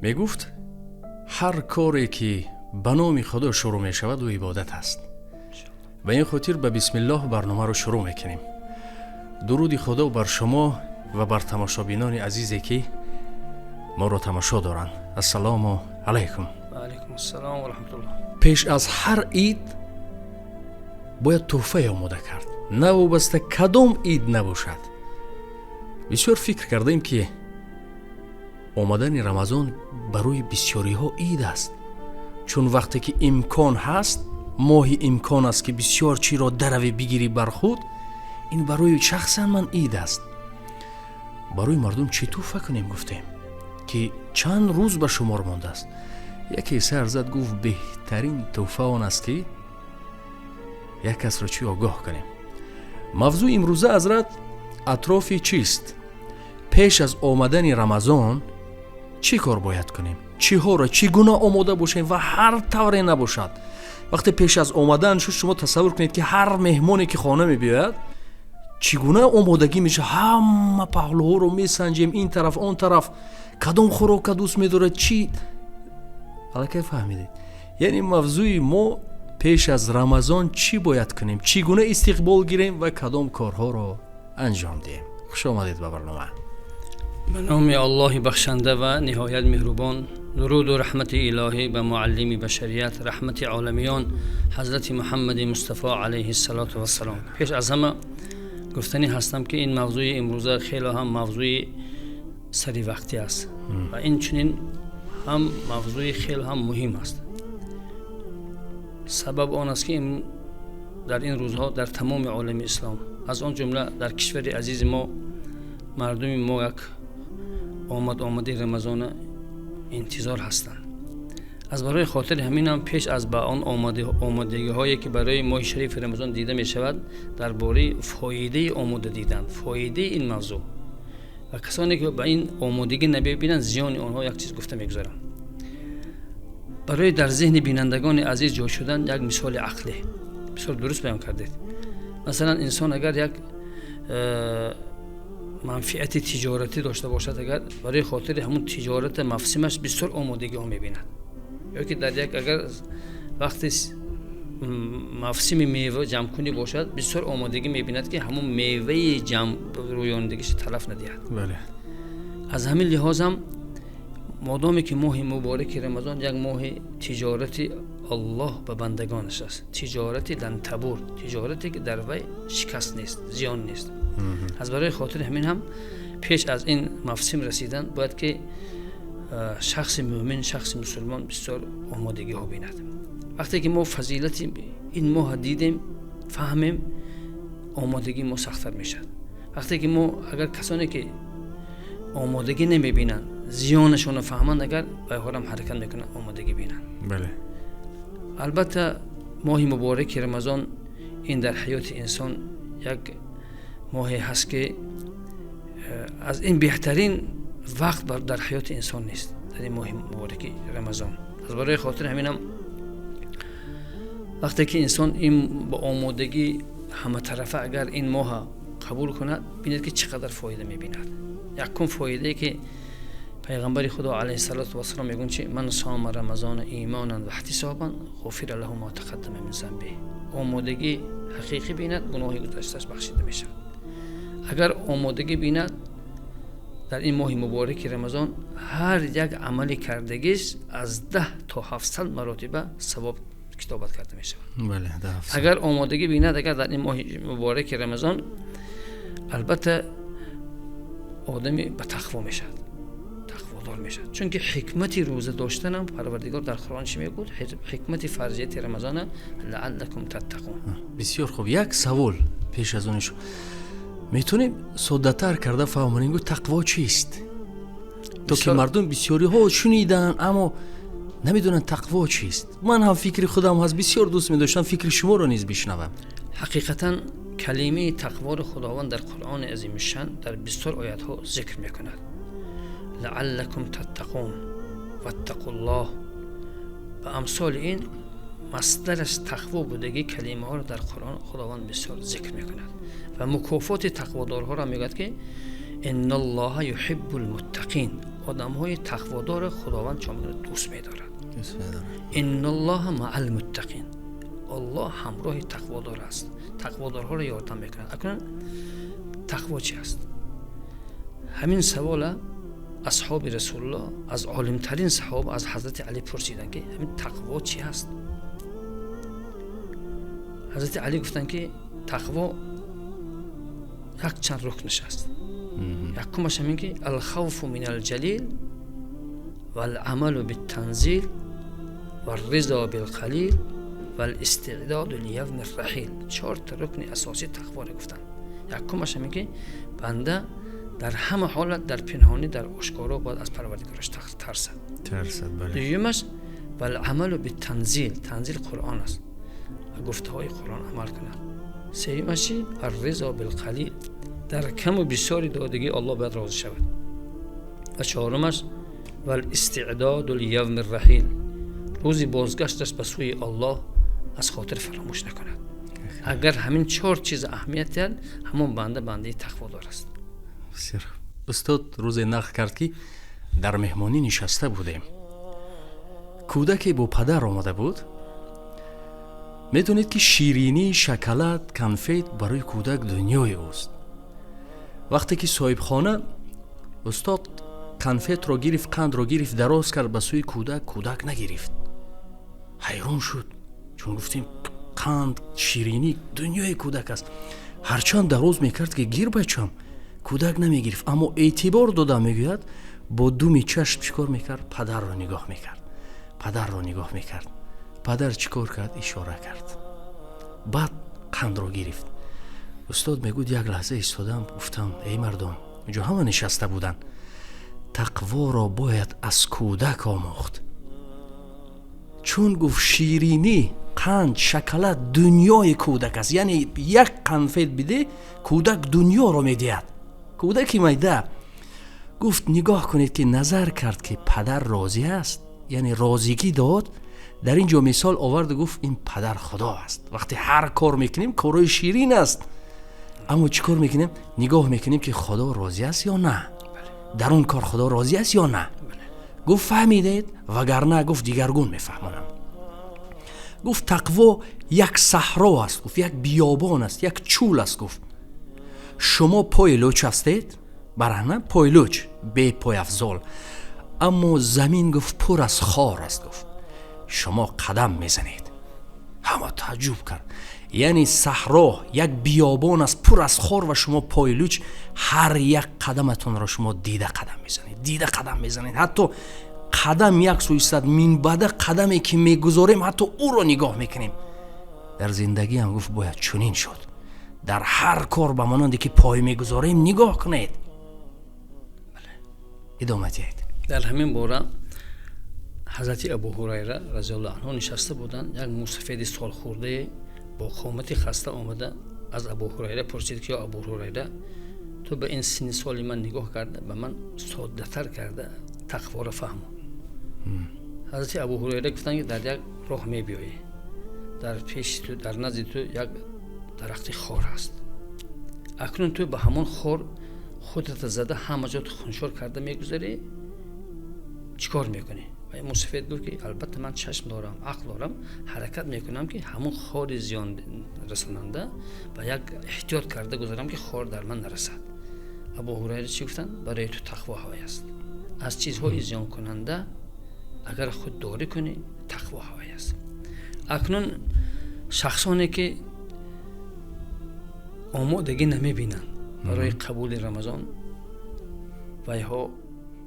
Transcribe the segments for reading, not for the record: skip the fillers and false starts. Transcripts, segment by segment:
Мегуфт, ҳар коре ки ба номи Худо шурӯъ мешавад, ӯ ибодат аст. Ба ин хотир ба бисмиллоҳ барномаро шурӯъ мекунем. Дуруди Худо бар шумо ва бар тамошобинони азизе ки моро тамошо доранд. Ассалому алайкум. Ва алайкум ассалом ва раҳматуллоҳ. Пеш аз ҳар ид бояд тӯҳфае омода кард, новобаста кадом ид набошад. Бисёр фикр кардаем, ки омадани Рамазон барои бисёриҳо ид аст, чун вақте ки имкон ҳаст, моҳи имкон аст, ки бисёр чиро даравӣ бигирӣ бар худ. Ин барои шахсан ман ид аст. Барои мардум чӣ тӯҳфа кунем, гуфтем, ки чанд рӯз ба шумор мондааст. Яке сар зад, гуфт, беҳтарин тӯҳфа он аст, ки як касро чӣ огоҳ кунем. Мавзӯи имрӯза, ҳазрат, атрофи чист? Пеш аз омадани Рамазон чӣ кор бояд кунем, чиҳоро чӣ гуна омода бошем? Ва ҳар тавре набошад, вақте пеш аз омадан шуд, шумо тасаввур кунед, ки ҳар меҳмоне ки хона мебиёяд, чӣ гуна омодагӣ мешавад. Ҳама паҳлӯҳоро месанҷем, ин тараф, он тараф, кадом хӯрока дӯст медорад, чӣ. Аллакай фаҳмидед. Яъне мавзӯи мо: пеш аз Рамазон чӣ бояд кунем, чӣ гуна истиқбол гирем ва кадом корҳоро анҷом диҳем. Хуш омадед ба барнома. Ба номи Аллоҳи бахшанда ва ниҳоят меҳрубон. Дуруду раҳмати илоҳӣ ба муаллими башарият, раҳмати оламиён, ҳазрати Муҳаммади Мустафо алайҳиссалоту вассалом. Пеш аз ҳама гуфтанӣ ҳастам, ки ин мавзӯи имрӯза хеле ҳам мавзӯи саривақтӣ аст ва инчунин ҳам мавзӯи хеле ҳам муҳим аст. Сабаб он аст, ки дар ин рӯзҳо дар тамоми олами ислом, аз он ҷумла дар кишвари азизи мо, мардуми мо як омад-омади Рамазона интизор ҳастанд. Аз барои хотири ҳаминам пеш аз ба он омодагиҳое ки барои моҳи шарифи Рамазон дида мешавад, дар бораи фоидаи омода дидан, фоидаи ин мавзӯъ ва касоне ки ба ин омодагӣ намебинанд, зиёни онҳо як чиз гуфта мегузарам. Барои дар зеҳни бинандагони азиз ҷой шудан як мисоли ақлӣ. Бисёр дуруст баён кардед. Масалан, инсон агар як манфиати тиҷоратӣ дошта бошад, агар барои хотири ҳамун тиҷората мавсимаш бисёр омодагиҳо мебинад, ё ки дар як агар вақти мавсими мева ҷамъкунӣ бошад, бисёр омодагӣ мебинад, ки ҳамун меваи ҷамъ рӯёндагиша талаф надиҳад. Аз ҳамин лиҳозам, модоме ки моҳи мубораки Рамазон як моҳи тиҷорати Аллоҳ ба бандагонаш аст, тиҷорати лан табур, тиҷорате ки дар вай шикаст нест, зиён нест, аз барои хотири ҳамин ҳам пеш аз ин мавсим расидан бояд ки шахси мӯмин, шахси мусулмон бисёр омодагиҳо бинад. Вақте ки мо фазилати ин моҳа дидем, фаҳмем, омодагии мо сахттар мешавад. Вақте ки мо агар касоне ки омодагӣ намебинанд, зиёнашонро фаҳманд, агар вайҳорам ҳаракат мекунанд омодагӣ бинанд. Албатта, моҳи мубораки Рамазон ин дар ҳаёти инсон як моҳе ҳаст, ки аз ин беҳтарин вақт дар ҳаёти инсон нест, дар ин моҳи мубораки Рамазон. Аз барои хотири ҳаминам, вақте ки инсон ин ба омодагӣ ҳаматарафа агар ин моҳа қабул кунад, бинед, ки чӣ қадар фоида мебинад. Якум фоидае, ки пайғамбари Худо алайҳиссалоту вассалом мегӯянд, чи: "Ман сома рамазона имонан ва иҳтисобан ғуфира лаҳу ма тақаддама мин занбиҳ". Омодагӣ ҳақиқӣ бинад, гуноҳи гузаштааш бахшида мешавад. Агар омодагӣ бинад, дар ин моҳи мубораки Рамазон ҳар як амали кардагиш аз 10 то 700 маротиба савоб китобат карда мешавад. Агар омодагӣ бинад, агар дар ин моҳи мубораки Рамазон, албатта, одами ба тақво мешавад, тақводор мешавад. Чунки ҳикмати рӯза доштанам Парвардигор дар Қуръон чӣ мегӯяд? Ҳикмати фарзияти Рамазона: "Лааллакум таттақун". Бисёр хуб. Як савол пеш аз он, метавонем соддатар карда фаҳмонем, гӯ тақво чист, то ки мардум бисёриҳо шуниданд, аммо намедонанд тақво чист. Ман ҳам фикри худам ҳаст, бисёр дӯст медоштам фикри шуморо низ бишнавам. Ҳақиқатан, калимаи тақворо Худованд дар Қуръони азимушшан дар бисёр оятҳо зикр мекунад: "Лааллакум таттақун", "ваттақуллоҳ" ба амсоли ин масдараш тақво будагӣ калимаҳоро дар Қуръон Худованд бисёр зикр мекунад ва мукофоти тақводорҳоро мегӯяд, ки "Инналлоҳа юҳиббул муттақин". Одамҳои тақводорро Худованд чӣ мекунад? Дӯст медорад. Инналлоҳа маал муттақин, Аллоҳ ҳамроҳи тақводор аст, тақводорҳоро ёрдам мекунад. Акнун тақво чи аст? Ҳамин савола асҳоби Расулуллоҳ аз олимтарин саҳоба, аз ҳазрати Алӣ пурсиданд, ки ҳамин тақво чи аст? Ҳазрати Алӣ гуфтанд, ки тақво якчанд рукнаш аст. Якумаш ҳамин ки алхавфу минал ҷалил вал-амалу биттанзил вар-ризо билқалил вал-истеъдоду лиявми рраҳил. Чорта рукни асосии тақворо гуфтанд. Якумаш ҳамин ки банда дар ҳама ҳолат, дар пинҳонӣ, дар ошкоро бояд аз Парвардигораш тарсад. Тарсад, бале. Дуюмаш вал-амалу биттанзил, танзил Қуръон аст, гуфтаҳои Қуръон амал кунад. Сеюмаш чи? Ар-ризо билқалил, дар каму бисёри додагии Аллоҳ бояд розӣ шавад. Ва чорумаш вал-истеъдоду лиявми рраҳил, рӯзи бозгашташ ба сӯи Аллоҳ аз хотир фаромӯш накунад. Агар ҳамин чор чиз аҳамият диҳад, ҳамон банда бандаи тақводор аст. Бисёр. Устод рӯзе нақл кард, ки дар меҳмонӣ нишаста будем, кӯдаке бо падар омада буд. Медонед, ки ширинӣ, шоколад, конфет барои кӯдак дунёи ӯст. Вақте ки соҳибхона, устод, конфетро гирифт, қандро гирифт, дароз кард ба сӯи кӯдак, кӯдак нагирифт. Ҳайрон шуд, чун гуфтем қанд, ширинӣ дунёи кӯдак аст. Ҳарчанд дароз мекард, ки гир, бачам, кӯдак намегирифт. Аммо эътибор дода, мегӯяд, бо думи чашм чӣ кор мекард? Падарро нигоҳ мекард, падарро нигоҳ мекард. Падар чӣ кор кард? Ишора кард, баъд қандро гирифт. Устод мегӯяд, як лаҳза истодам, гуфтам: «Эй мардум, инҷо ҳама нишаста буданд, тақворо бояд аз кӯдак омӯхт, чун гуфт ширинӣ, қанд, шоколад дунёи кӯдак аст. Яъне як конфет биде, кӯдак дунёро медиҳад, кӯдаки майда». Гуфт, нигоҳ кунед, ки назар кард, ки падар розӣ аст, яъне розигӣ дод. Дар ин ҷо мисол оварду гуфт, ин падар Худо аст. Вақте ҳар кор мекунем, корҳои ширин аст, аммо чӣ кор мекунем? Нигоҳ мекунем, ки Худо розӣ аст ё на, дар он кор Худо розӣ аст ё на. Гуфт, фаҳмидед? Вагарна, гуфт, дигаргун мефаҳмонам. Гуфт, тақво як саҳро аст, гуфт, як биёбон аст, як чӯл аст. Гуфт, шумо пои лӯч ҳастед, бараҳна, пои лӯч, бепойафзол, аммо замин, гуфт, пур аз хор аст. Гуфт, шумо қадам мезанед. Ҳама тааҷҷуб кард. Яъне саҳро як биёбон аст, пур аз хор, ва шумо пои лӯч, ҳар як қадаматонро шумо дида қадам мезанед, дида қадам мезанед. Ҳатто қадам як сӯ истад, минбаъда қадаме ки мегузорем, ҳатто ӯро нигоҳ мекунем. Дар зиндагиам, гуфт, бояд чунин шуд. Дар ҳар кор ба монанде ки пой мегузорем, нигоҳ кунед. Идома диҳед. Дар ҳамин бора ҳазрати Абу Ҳурайра разиаллоҳу анҳу нишаста буданд. Як мусафеди солхӯрдае бо қомати хаста омада, аз Абу Ҳурайра пурсид, ки ё Абу Ҳурайра, ту ба ин синни соли ман нигоҳ карда, ба ман соддатар карда тақворо фаҳмо. Ҳазрати Абу Ҳурайра гуфтанд, ки дар як роҳ мебиёӣ, дар пеши ту, дар назди ту як дарахти хор аст. Акнун ту ба ҳамон хор худата зада, ҳама ҷо хуншор карда мегузарӣ, чӣ кор мекунӣ? Ва мусафед гуфт, ки албатта ман чашм дорам, ақл дорам, ҳаракат мекунам, ки ҳамон хори зиён расонанда ба як эҳтиёт карда гузарам, ки хор дар ман нарасад. Абу Ҳурайра чӣ гуфтанд? Барои ту тақво ҳавай аст. Аз чизҳои зиёнкунанда агар худдорӣ кунӣ, тақво ҳавай аст. Акнун шахсоне ки омодагӣ намебинанд барои қабули Рамазон, вайҳо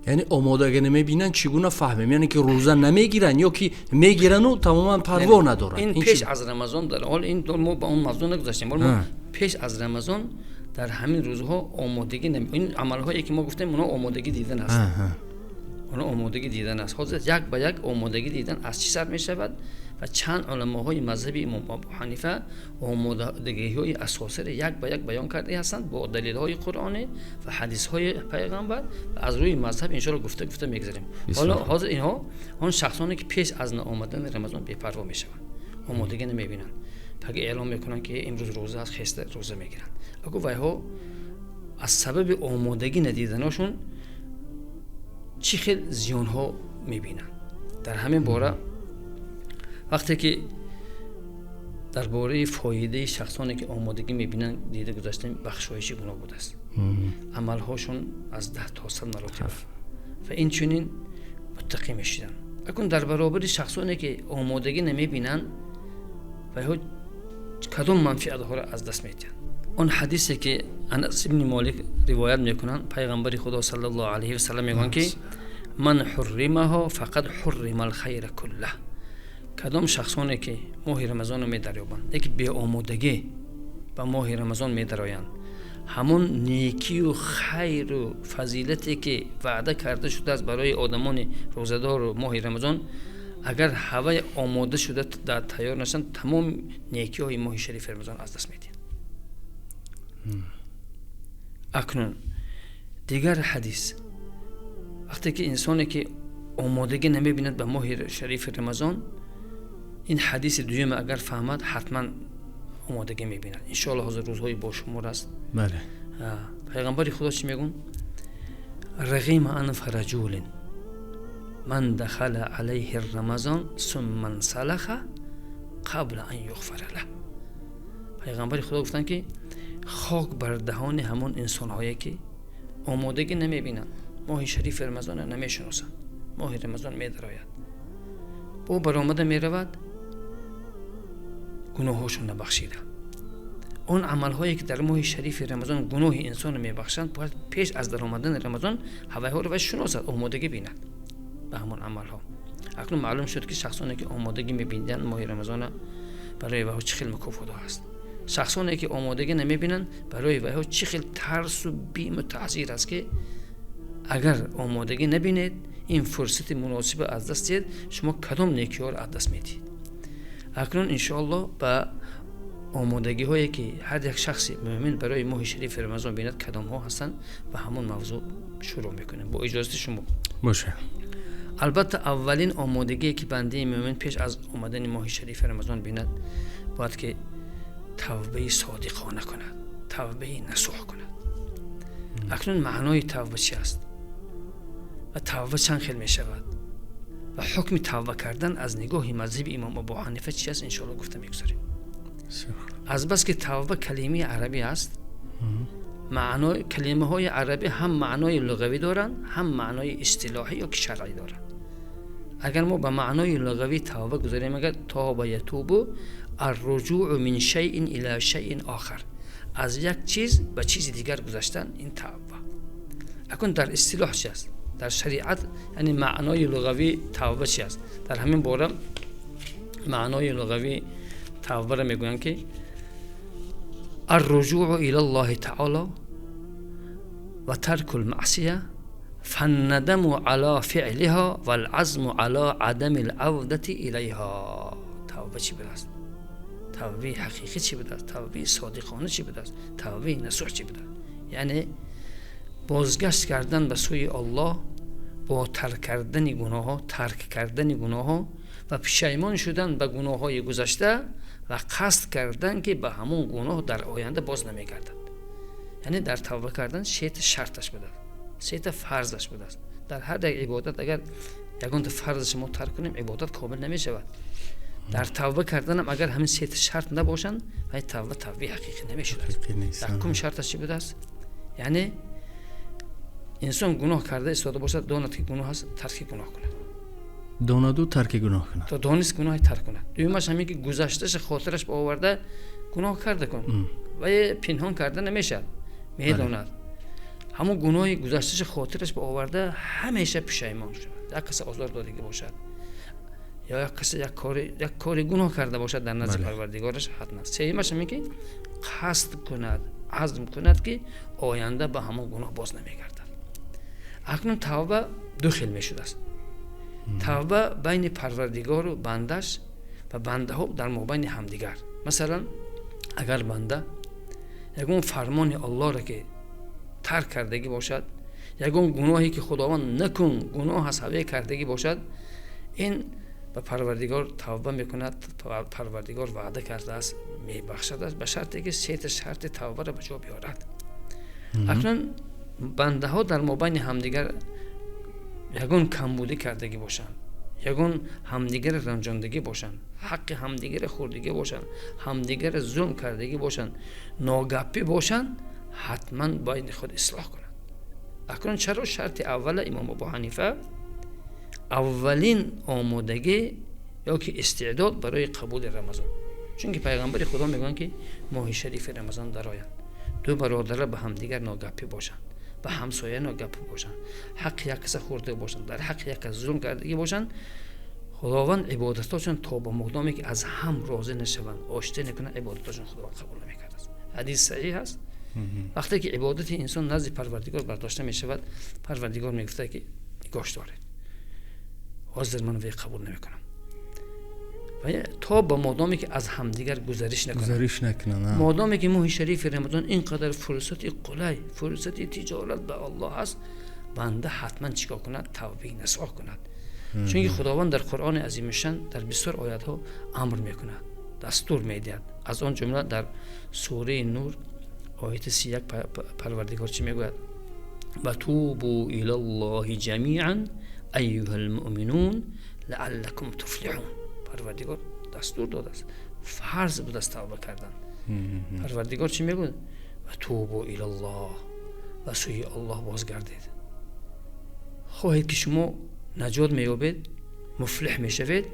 Яъне омодагӣ намебинанд, чӣ гуна фаҳмем? Яъне ки рӯза намегиранд ё ки мегирану тамоман парво надоранд? Ин пеш аз Рамазон, дар ҳол ин мо ба он мавзӯъ нагузаштем. Мо пеш аз Рамазон дар ҳамин рӯзҳо омодагӣ, ин амалҳое ки мо гуфтем, онҳо омодагӣ дидан аст, онҳо омодагӣ дидан аст. Ҳозир як ба як омодагӣ дидан аз чӣ сар мешавад ва чанд уламоҳои мазҳаби имом Абу Ҳанифа омодагиҳои асосиро як ба як баён карда ҳастанд бо далелҳои қуръонӣ ва ҳадисҳои пайғамбар ва аз рӯи мазҳаб иншоалло гуфта гуфта мегузарем. Ҳоло ҳозир инҳо он шахсоне ки пеш аз омадани Рамазон бепарво мешаванд, омодагӣ намебинанд, пага эълон мекунанд, ки имрӯз рӯза аст, хеста рӯза мегиранд. Аку вайҳо аз сабаби омодагӣ надиданашон Чӣ хел зиёнҳо мебинанд дар ҳамин бора? Вақте ки дар бораи фоидаи шахсоне ки омодагӣ мебинанд дида гузаштем, бахшоиши гуноҳ будааст, амалҳошон аз 10 то 100 маротиба ва инчунин муттақӣ мешуданд. Акун дар баробари шахсоне ки омодагӣ намебинанд, вайҳо кадом манфиатҳоро аз даст медиҳанд? Он ҳадисе ки Анас ибни Молик ривоят мекунанд, пайғамбари Худо саллаллоҳу алайҳи васаллам мегӯянд ки: "من حرمها فقد حرم الخير كله". Кадом шахсоне ки моҳи Рамазонро медариёбанд, яке беомодагӣ ба моҳи Рамазон медароянд, ҳамон некию хайру фазилате ки ваъда карда шудааст барои одамони рӯзадору моҳи Рамазон, агар ҳавай омода шуда тайёр нашанд, тамом некиҳои моҳи шарифи Рамазон аз даст медиҳанд. Акнун дигар ҳадис: вақте ки инсоне ки омодагӣ намебинад ба моҳи шарифи Рамазон, ин ҳадиси дуюма агар фаҳмад, ҳатман омодагӣ мебинад, иншоалло. Ҳозир рӯзҳои бошумор аст. Бале. Пайғамбари Худо чӣ мегӯн? "رغم أنف رجل من دخل عليه رمضان ثم انسلخ قبل أن يغفر له". Пайғамбари Худо гуфтанд ки хок бар даҳони ҳамон инсонҳое ки омодагӣ намебинанд, моҳи шарифи Рамазонро намешиносанд, моҳи Рамазон медарояд, бо баромада меравад, гуноҳҳошон набахшида. Он амалҳое ки дар моҳи шарифи Рамазон гуноҳи инсонро мебахшанд, бояд пеш аз даромадани Рамазон ҳавайҳоро вай шиносад, омодагӣ бинад ба ҳамон амалҳо. Акнун маълум шуд, ки шахсоне ки омодагӣ мебинанд моҳи Рамазона, барои вайҳо чӣ хел мукофотҳо ҳаст, шахсоне ки омодагӣ намебинанд, барои вайҳо чӣ хел тарсу биму таъзир аст, ки агар омодагӣ набинед, ин фурсати муносиба аз даст диҳед, шумо кадом некиҳоро аз даст медиҳед. Акнун иншоалло ба омодагиҳое ки ҳар як шахси мӯмин барои моҳи шарифи Рамазон бинад, кадомҳо ҳастанд, ба ҳамон мавзӯъ шурӯъ мекунем бо иҷозати шумо. Боша. Албатта, аввалин омодагие ки бандаи мӯмин пеш аз омадани моҳи шарифи Рамазон бинад, бояд ки тавбаи содиқона кунад, тавбаи насӯҳ кунад. Акнун маънои тавба чи аст ва тавба чанд хел мешавад ва ҳукми тавба кардан аз нигоҳи мазҳаби имом Абу Ҳанифа чи аст, иншоалло гуфта мегузарем. Азбаски тавба калимаи арабӣ аст, маънои калимаҳои арабӣ ҳам маънои луғавӣ доранд, ҳам маънои истилоҳӣ ё ки шаръӣ доранд. Агар мо ба маънои луғавӣ тавба гузарем, агар تاب يتوب، الرجوع من شيء إلى شيء آخر, аз як чиз ба чизи дигар гузаштан, ин тавба. Акун дар истилоҳ чи аст, дар шариат, яъне маънои луғавӣ тавба чи аст? Дар ҳамин бора маънои луғавӣ тавбаро мегӯянд ки الرجوع إلى الله تعالى وترك المعصية فالندم على فعلها والعزم على عدم العودة إليها. Тавба чӣ будааст? Тавбаи ҳақиқӣ чӣ будааст? Тавбаи содиқона чӣ будааст? Тавбаи насӯҳ чӣ будааст? Яъне бозгашт кардан ба сӯи Оллоҳ бо тарк кардани гуноҳҳо, тарк кардани гуноҳҳо ва пишаймон шудан ба гуноҳҳои гузашта ва қасд кардан, ки ба ҳамон гуноҳ дар оянда боз намегардад. Яъне дар тавба кардан сета шарташ будааст, сета фарзаш будааст. Дар ҳар як ибодат агар ягонта фарзашо мо тарк кунем, ибодат комил намешавад. Дар тавба карданам агар ҳамин сета шарт набошанд, вай тавба тавбаи ҳақиқӣ намешудааст. Якум шарташ чӣ будааст? Яъне инсон гуноҳ карда истода бошад, донад, ки гуноҳ аст, тарки гуноҳ кунад. Донаду тарки гуноҳ кунад. То донист, гуноҳи тарк кунад. Дуюмаш ҳамин ки гузашташа хотираш оварда гуноҳ карда кун вай пинҳон карда намешавад, медонад, ҳамон гуноҳи гузашташа хотираш ба оварда ҳамеша пушаймон шавад. Як каса озор додагӣ бошад ё як каса як кори гуноҳ карда бошад дар назди Парвардигораш, ҳатман. Сеюмаш ҳамин ки қасд кунад, азм кунад, ки оянда ба ҳамон гуноҳ боз намегардад. Акнун тавба ду хел мешудааст: тавба байни Парвардигору бандаш ва бандаҳо дар мобайни ҳамдигар. Масалан, агар банда ягон фармони Аллоҳро ки тарк кардагӣ бошад, ягон гуноҳе ки Худованд накун, гуноҳ аз ҳаве кардагӣ бошад, ин ба Парвардигор тавба мекунад. Парвардигор ваъда кардааст, мебахшад, ба шарте ки сета шарти тавбаро ба ҷо биёрад. Акнун бандаҳо дар мобайни ҳамдигар Ягон камбудӣ кардагӣ бошанд, ягон ҳамдигарро ранҷондагӣ бошанд, ҳаққи ҳамдигарро хӯрдагӣ бошанд, ҳамдигарро зулм кардагӣ бошанд, ногапӣ бошанд, ҳатман бояд худ ислоҳ кунанд. Акнун чаро шарти аввала имом Абу Ҳанифа аввалин омодагӣ ё ки истеъдод барои қабули Рамазон? Чунки пайғамбари Худо мегӯянд, ки моҳи шарифи Рамазон дарояд, ду бародара ба ҳамдигар ногапӣ бошанд, ба ҳамсоя ногапӣ бошанд, ҳаққи як каса хӯрда бошанд, дар ҳаққи як кас зулм кардагӣ бошанд, Худованд ибодатҳошон то ба модоме ки аз ҳам розӣ нашаванд, оштӣ накунанд, ибодатҳошон Худованд қабул намекардааст. Ҳадис саҳиҳ аст. Вақте ки ибодати инсон назди Парвардигор бардошта мешавад, Парвардигор мегуфта, ки нигоҳ доред, ҳозир ман вай қабул намекунам то ба модоме ки аз ҳамдигар гузариш накунанд. Модоме ки моҳи шарифи Рамазон ин қадар фурсати қулай, фурсати тиҷорат ба Аллоҳ аст, банда ҳатман чӣ кор кунад? Тавбаи насоҳ кунад. Чунки Худованд дар Қуръони азимушшан дар бисёр оятҳо амр мекунад, дастур медиҳад. Аз он ҷумла дар сураи Нур, ояти 31, Парвардигор чӣ мегӯяд? Ва тубу илаллоҳи ҷамиан айюҳал муъминун лааллакум туфлиҳун. Парвардигор дастур додааст, фарз будааст тавба кардан. Парвардигор чӣ мегӯяд? Ва тубу илаллоҳ, ба сӯи Аллоҳ бозгардед. Хоҳед ки шумо наҷот меёбед, муфлиҳ мешавед,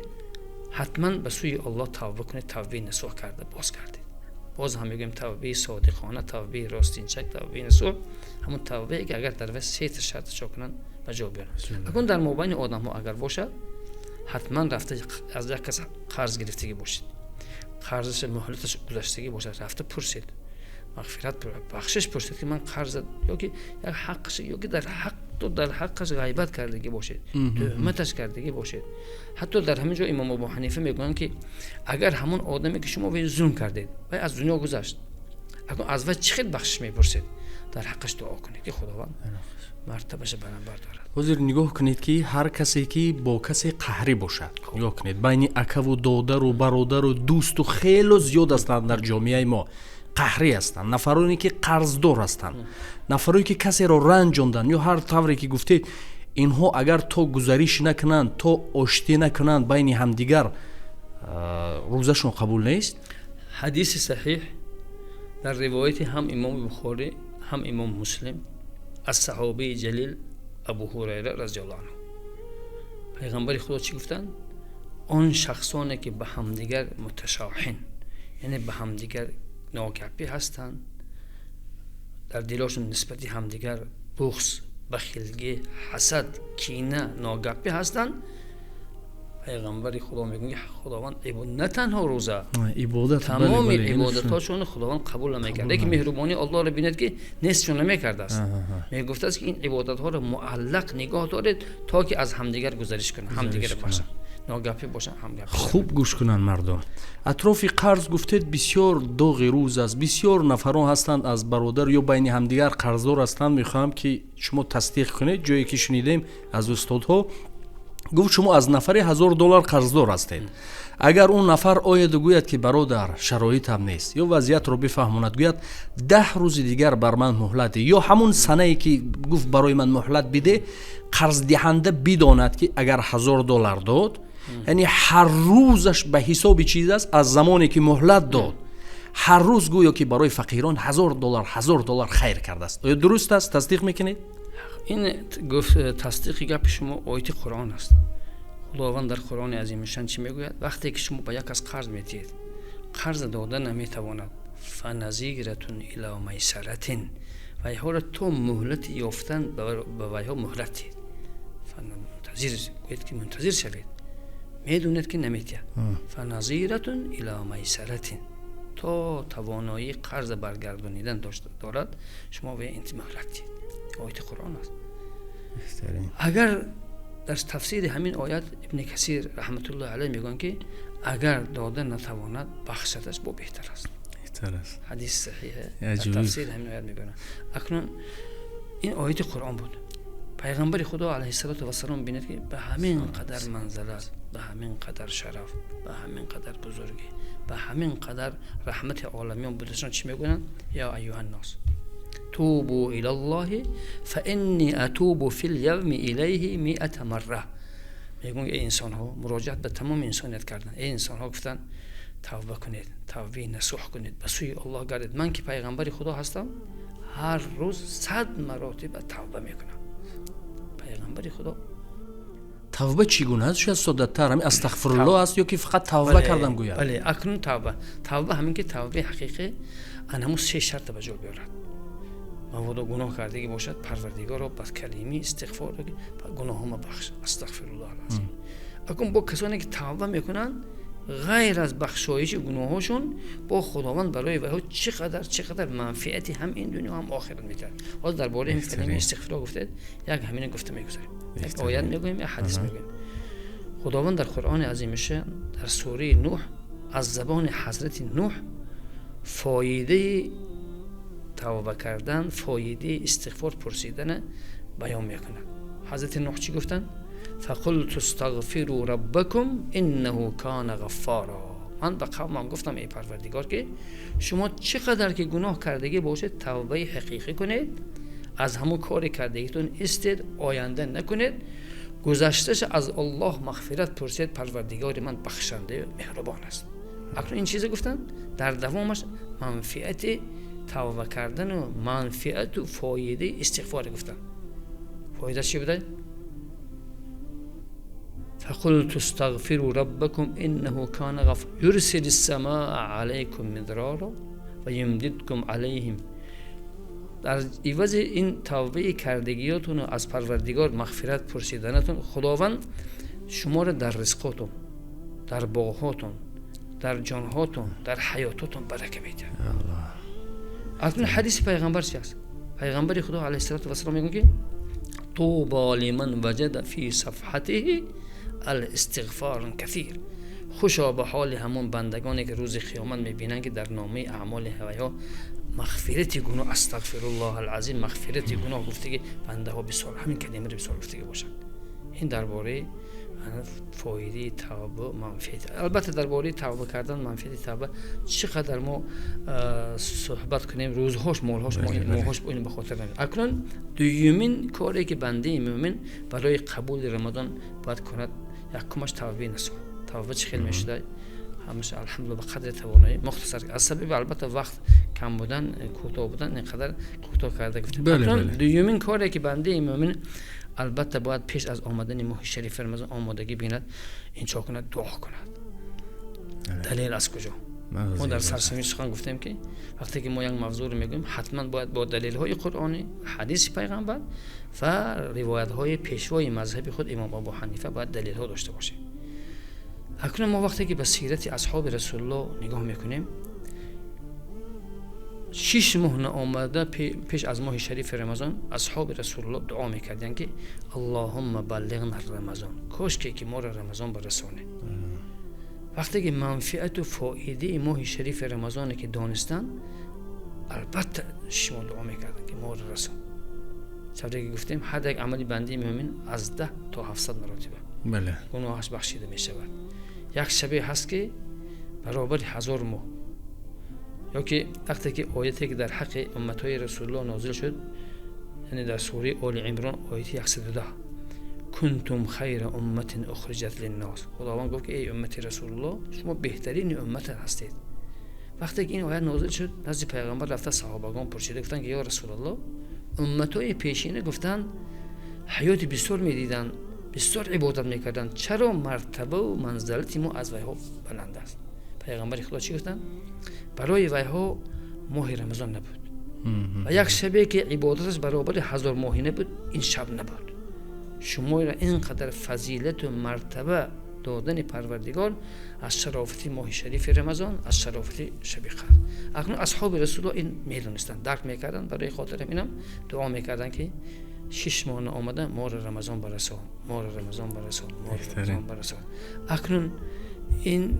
ҳатман ба сӯи Аллоҳ тавба кунед, тавбаи насӯҳ карда бозгардед. Боз ҳам мегӯем, тавбаи содиқона, тавбаи ростинчак, тавбаи насӯҳ ҳамон тавбае ки агар дар вай сета шарт чо кунанд, ба ҷо биёранд. Акун дар мобайни одамҳо агар бошад, ҳатман рафта аз як кас қарз гирифтагӣ бошед, қарзаша муҳлаташ гузаштагӣ бошад, рафта пурсед, мағфират, бахшиш пурсед, ки ман қарз ё ки як ҳаққаш, ё ки дар ҳақту дар ҳаққаш ғайбат кардагӣ бошед, туҳматаш кардагӣ бошед. Ҳатто дар ҳамин ҷо имом Абу Ҳанифа мегӯянд, ки агар ҳамон одаме ки шумо вай зулм кардед, вай аз дунё гузашт, акун аз вай чӣ хел бахшиш мепурсед? Дар ҳаққаш дуо кунед, ки Худованд мартабаша баланд бардорад. Ҳозир нигоҳ кунед, ки ҳар касе ки бо касе қаҳрӣ бошад, нигоҳ кунед, байни акаву додару бародару дӯсту хело зиёд ҳастанд дар ҷомеаи мо, қаҳрӣ ҳастанд нафароне ки қарздор ҳастанд, нафароне ки касеро ранҷонданд ё ҳар тавре ки гуфтед, инҳо агар то гузариш накунанд, то оштӣ накунанд байни ҳамдигар, рӯзашон қабул нест. Ҳадиси саҳиҳ дар ривояти ҳам имоми Бухорӣ, ҳам имом Муслим аз саҳобаи ҷалил Абу Ҳурайра разияллоҳу анҳу, пайғамбари Худо чӣ гуфтанд? Он шахсоне ки ба ҳамдигар муташоҳин, яъне ба ҳамдигар ногапӣ ҳастанд, дар дилошон нисбати ҳамдигар буғз, бахилгӣ, ҳасад, кина, ногапӣ ҳастанд, пайғамбари Худо мегӯяд, ки Худованд на танҳо рӯза, тамоми ибодатҳошонро Худованд қабул намекард. Лекин меҳрубонии Аллоҳро бинед, ки нестшон намекардааст, мегуфтааст, ки ин ибодатҳоро муаллақ нигоҳ доред, то ки аз ҳамдигар гузариш кунанд, ҳамдигарро бахшанд, ногапӣ бошанд, ҳамгапӣ. Хуб гӯш кунанд мардум. Атрофи қарз гуфтед, бисёр доғи рӯз аст, бисёр нафарон ҳастанд аз бародар ё байни ҳамдигар қарздор ҳастанд. Мехоҳам ки шумо тасдиқ кунед ҷое ки шунидем аз устодҳо. Гуфт, шумо аз нафаре $1000 қарздор ҳастед, агар он нафар ояду гӯяд, ки бародар, шароитам нест, ё вазъиятро бифаҳмонад, гӯяд, 10 рӯзи дигар бар ман муҳлат де, ё ҳамун санае ки гуфт барои ман муҳлат биде, қарздиҳанда бидонад, ки агар $1000 дод, яъне ҳар рӯзаш ба ҳисоби чиз аст, аз замоне ки муҳлат дод, ҳар рӯз гӯё ки барои фақирон $1000, $1000 хайр кардааст. Оё дуруст аст? Тасдиқ мекунед? Ин гуфт, тасдиқи гапи шумо ояти Қуръон аст. Худованд дар Қуръони азимушшан чӣ мегӯяд? Вақте ки шумо ба як кас қарз медиҳед, қарз дода наметавонад, фаназиратун ила майсаратин, вайҳоро то муҳлати ёфтан ба вайҳо муҳлат диҳед. Мунтазир гӯед, ки мунтазир шавед, медонед, ки наметиҳад, фаназиратун ила майсаратин, то тавоноии қарза баргардонидан дорад, шумо вай муҳлат диҳед. Ояти Қуръон аст. Агар дар тафсири ҳамин оят Ибни Касир раҳматуллоҳи алайҳ мегӯянд, ки агар дода натавонад, бахшадаш бо беҳтар аст. Ҳадис саҳиҳ дар тафсири ҳамин оят мегӯянд. Акнун ин ояти Қуръон буд. Пайғамбари Худо алайҳиссалоту вассалом, бинед, ки ба ҳамин қадар манзалат, ба ҳамин қадар шараф, ба ҳамин қадар бузургӣ, ба ҳамин қадар раҳмати оламиён будашон, чӣ мегӯянд? Ё айюҳаннос. Тубу илаллоҳи фа инни атубу фил явми илайҳи миата марра. Мегӯянд, эй инсонҳо, муроҷиат ба тамоми инсоният кардан, эй инсонҳо, гуфтанд, тавба кунед, тавбаи насӯҳ кунед, ба сӯи Аллоҳ гардед. Ман ки пайғамбари Худо ҳастам, ҳар рӯз 100 маротиба тавба мекунам. Пайғамбари Худо. Тавба чӣ гуна аст? Шояд соддатар ҳамин астағфируллоҳ аст ё ки фақат тавба кардам гӯяд? Бале, акнун тавба ҳамин ки тавбаи ҳақиқӣ ан ҳамун се шарта ба ҷо биёрад. Мабодо гуноҳ кардагӣ бошад, Парвардигоро ба калимаи истиғфор гуноҳҳома бахш, астағфируллоҳ алазим. Акун бо касоне ки тавба мекунанд, ғайр аз бахшоиши гуноҳҳошон, бо Худованд барои вайҳо чӣ қадар манфиати ҳам ин дунё, ҳам охират медиҳад. Ҳозир дар бораи ин калимаи истиғфор гуфтед, як ҳамина гуфта мегузарем, як оят мегӯем, як ҳадис мегӯем. Худованд дар Қуръони азимушшаън, дар сураи Нӯҳ, аз забони ҳазрати Нӯҳ фоидаи тавба кардан, фоидаи истиғфор пурсидана баён мекунад. Ҳазрати Нӯҳ чӣ гуфтанд? Фақулту стағфиру раббакум иннаҳу кана ғаффара. Ман ба қавмам гуфтам, эй Парвардигор, ки шумо чӣ қадар ки гуноҳ кардагӣ бошед, тавбаи ҳақиқӣ кунед, аз ҳамон кори кардагитон истед, оянда накунед, гузашташа аз Аллоҳ мағфират пурсед, Парвардигори ман бахшандаю меҳрубон аст. Акнун ин чизе гуфтанд, дар давомаш манфиати тавба кардану манфиату фоидаи истиғфоре гуфтанд. Фоида чӣ буда? Фақулту стағфиру раббакум иннаҳу кана ғаффара юрсили ссамаа алайкум мидрора ва юмдидкум алайҳим. Дар ивази ин тавбаи кардагиётону аз Парвардигор мағфират пурсиданатон, Худованд шуморо дар ризқотон, дар боғҳотон, дар ҷонҳотон, дар ҳаётотон барака медиҳад. Акнун ҳадиси пайғамбар чи аст? Пайғамбари Худо алайҳиссалоту вассалом мегӯяд, ки тубо лиман ваҷада фи сафҳатиҳи ал истиғфорун касир. Хушо ба ҳоли ҳамон бандагоне, ки рӯзи қиёмат мебинанд, ки дар номаи аъмоли ҳавайҳо мағфирати гуноҳ, астағфируллоҳ алазим, мағфирати гуноҳ гуфтаги бандаҳо бисёр, ҳамин калимаро бисёр гуфтагӣ бошанд. Ин дар бораи фоидаи тавба, манфиат. Албатта, дар бораи тавба кардан, манфиати тавба чӣ қадар мо суҳбат кунем, рӯзҳош, молҳош, моҳош ин ба хотир намеояд. Акнун дуюмин коре, ки бандаи мӯмин барои қабули Рамадон бояд кунад, якумаш тавбаи насӯҳ. Тавба чӣ хел мешуда? Ҳамаша, алҳамдулилла, ба қадри тавоноӣ мухтасар, аз сабаби, албатта, вақт кам будан, кӯтоҳ будан, ин қадар кӯтоҳ карда гуфтем. Дуюмин коре, ки бандаи мӯмин албатта бояд пеш аз омадани моҳи шарифи Рамазон омодагӣ бинад, ин чо кунад? Дуо кунад. Далел аз куҷо? Мо дар сарсамии сухан гуфтем, ки вақте ки мо як мавзӯъро мегӯем, ҳатман бояд бо далелҳои қуръонӣ, ҳадиси пайғамбар ва ривоятҳои пешвои мазҳаби худ, имом Абу Ҳанифа, бояд далелҳо дошта бошем. Акнун мо вақте ки ба сирати асҳоби Расулуллоҳ нигоҳ мекунем, 6 моҳ наомада пеш аз моҳи шарифи Рамазон асҳоби Расулуллоҳ дуо мекарданд, ки аллоҳумма баллиғна рамазон, кошке ки моро Рамазон барасоне. Вақте ки манфиату фоидаи моҳи шарифи Рамазоне ки донистанд, албатта шумо дуо мекарданд, ки моро расон. Тавре ки гуфтем, ҳар як амали бандаи мӯмин аз 10 то 700 маротиба гуноҳаш бахшида мешавад. Як шабе ҳаст, ки баробари 1000 моҳ. Ё ки вақте ки ояте, ки дар ҳаққи умматҳои Расулуллоҳ нозил шуд, яъне дар сураи Оли Имрон, ояти 110, кунтум хайра умматин ухриҷат линнос, Худованд гуфт, ки эй уммати Расулуллоҳ, шумо беҳтарини уммат ҳастед. Вақте ки ин оят нозил шуд, назди пайғамбар рафта саҳобагон пурсида гуфтанд, ки ё Расулаллоҳ, умматҳои пешина, гуфтанд, ҳаёти бисёр медиданд, бисёр ибодат мекарданд, чаро мартабаву манзалати мо аз вайҳо баланд аст? Пайғамбари Худо чӣ гуфтанд? Барои вайҳо моҳи Рамазон набуд ва як шабе, ки ибодаташ баробари 1000 моҳина буд, ин шаб набуд. Шуморо ин қадар фазилату мартаба додани Парвардигор аз шарофати моҳи шарифи Рамазон, аз шарофати шаби қадр. Акнун асҳоби Расулуллоҳ ин медонистанд, дарк мекарданд, барои хотир инам дуо мекарданд, ки 6 моҳ наомада моро Рамазон барасон, моро Рамазон барасон, моро Рамазон барасон. Акнун ин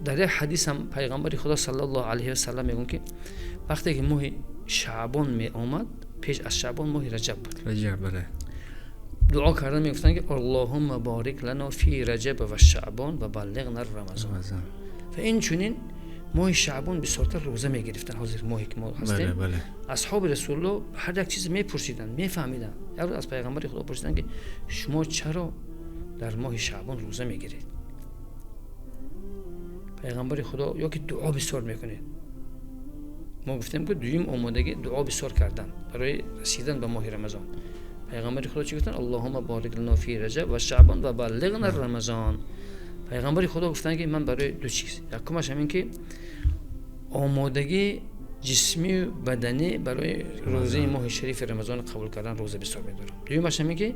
дар як ҳадисам пайғамбари Худо саллаллоҳу алайҳи васалам мегӯянд, ки вақте ки моҳи шаъбон меомад, пеш аз шаъбон моҳи раҷаб буд, раҷаб, бале. Дуо кардан мегуфтанд, ки аллоҳумма борик лано фи раҷаба ва шаъбон ва баллиғна рамазон. Ва инчунин Моҳи Шаъбон бисёртар рӯза мегирифтанд. Ҳозир моҳе ки мо ҳастем, асҳоби Расулулло ҳар як чиз мепурсиданд, мефаҳмиданд. Як рӯз аз пайғамбари Худо пурсиданд, ки шумо чаро дар моҳи Шаъбон рӯза мегиред, пайғамбари Худо, ё ки дуо бисёр мекунед? Мо гуфтем, ки дуюм омодагӣ дуо бисёр кардан барои расидан ба моҳи Рамазон. Пайғамбари Худо чӣ гуфтанд? Аллоҳумма борик лана фи Раҷаб ва Шаъбон ва баллиғна Рамазон. Пайғамбари Худо гуфтанд, ки ман барои ду чиз: якумаш ҳамин ки омодагии ҷисмию баданӣ барои рӯзаи моҳи шарифи Рамазон қабул кардан, рӯза бисёр медорам. Дуюмаш ҳамин ки